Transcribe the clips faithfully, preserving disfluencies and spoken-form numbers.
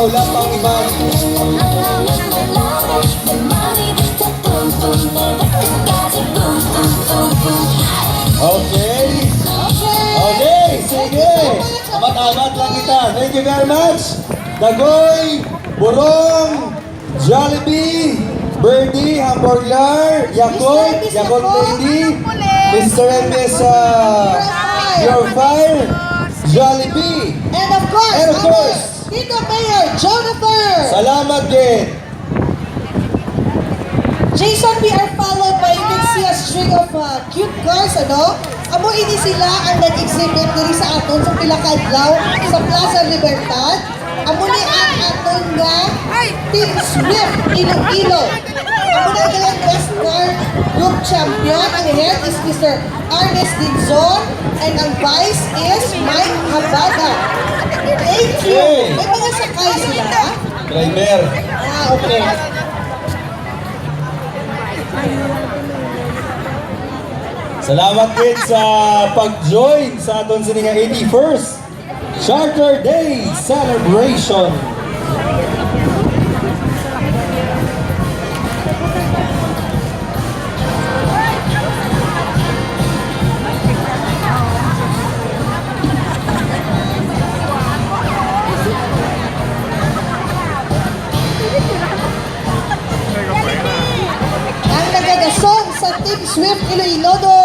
Wala pang iba. Okay. Okay, sige. Amat-amat lang kita. Thank you very much. Dagoy, Burong, Jollibee, Birdie, Hamburglar, Yakult, Mister and Miss Yakult Yakult, Lady, Mister and Miss, uh, Pure Fire, Jollibee. And of course, And of our course, Tito Mayor Jonathan. Salamat gid. Jason, we are followed by, you can see a string of, uh, cute cars, ano? Amo ini sila ang nag-exhibit diri sa aton sa pila ka adlaw sa Plaza Libertad. Amo ni ang aton nga Team Swift Iloilo. Amo na ang best car group champion. Ang head is Mister Ernest Dizon, and ang vice is Mike Habada. Thank you. Hey. May mga sakay sila, ha? Driver. Ah, okay. Salamat gid sa pag-join sa aton sini nga eighty-first Charter Day Celebration. Ang nagagasong sa Team Swift Iloilo do,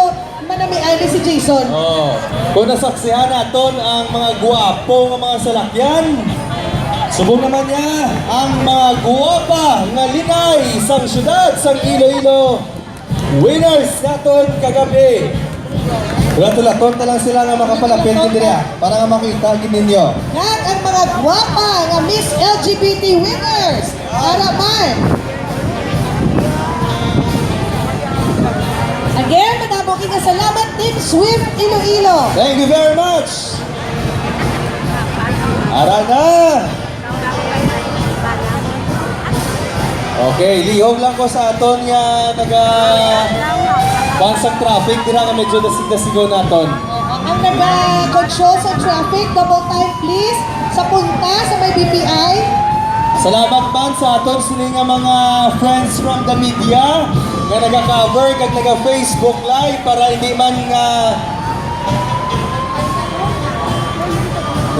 manamian ni si Jason. Oh. Kung nasaksihan naton ang mga guwapo nga mga salakyan, subong naman niya ang mga guwapa nga Lin-ay sang siyudad sang Iloilo. Winners naton kagabi. Hulat-hulaton ta lang sila nga makapalapit gid diri, ah, para nga makita gid ninyo. Kag ang mga gwapa nga Miss L G B T winners. Ara man. Again, madamo gid nga salamat, Team Swift Iloilo. Thank you very much. Ara na. Okay, lihog lang ko sa aton nga taga bansang traffic dira nga medyo dasig-dasigon naton. Ang naga-control sa traffic, double time please. Sa punta sa may B P I. Salamat man sa aton sini nga mga friends from the media nga naga-cover kag naga-Facebook Live para hindi man nga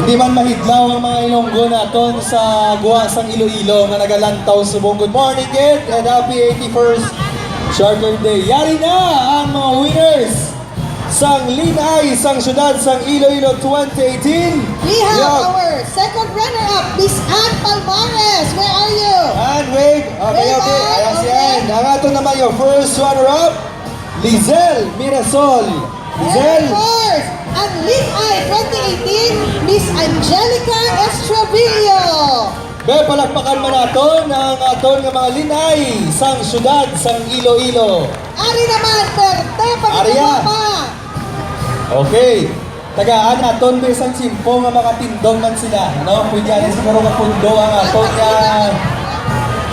Hindi man mahidlaw ang mga Ilonggo naton sa guwa sang Iloilo nga nagalantaw subong. Good morning gid and happy eighty-first Charter Day. Yari na ang mga winners sang Lin-ay sang Siyudad sang Iloilo twenty eighteen. We have Yeah. our second runner-up, Miss Ann Palmares. Where are you? Ann, wave. Okay, Wave, okay. Ann, Ayan si okay. Ann. Ang ato naman yung first runner-up, Lizelle Mirasol. Lizelle. And of course, ang Lin-ay twenty eighteen, Miss Angelica Estravillo. Be, palakpakan man naton ang aton nga mga Lin-ay sang siyudad sang Iloilo. Ari naman, perte, Ari, ah. pagkakapa. Okay. Tagaan naton, be, isang tiyempo nga makatindog man sila, no? Pwede ani siguro nga pundo ang aton nga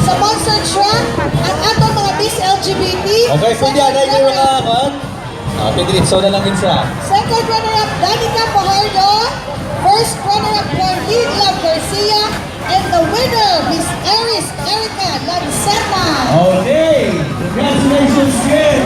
Sa monster truck, ang aton mga Miss L G B T. Okay, pwede Second ani kayo runner-up. nga, kuwan? Ah, pwede, so na lang yun siya. Second runner-up, Danica Fajardo. First runner-up, Marlene Love Garcia. And the winner, Miss Eris Erica Lanceta. Okay! Congratulations, kid!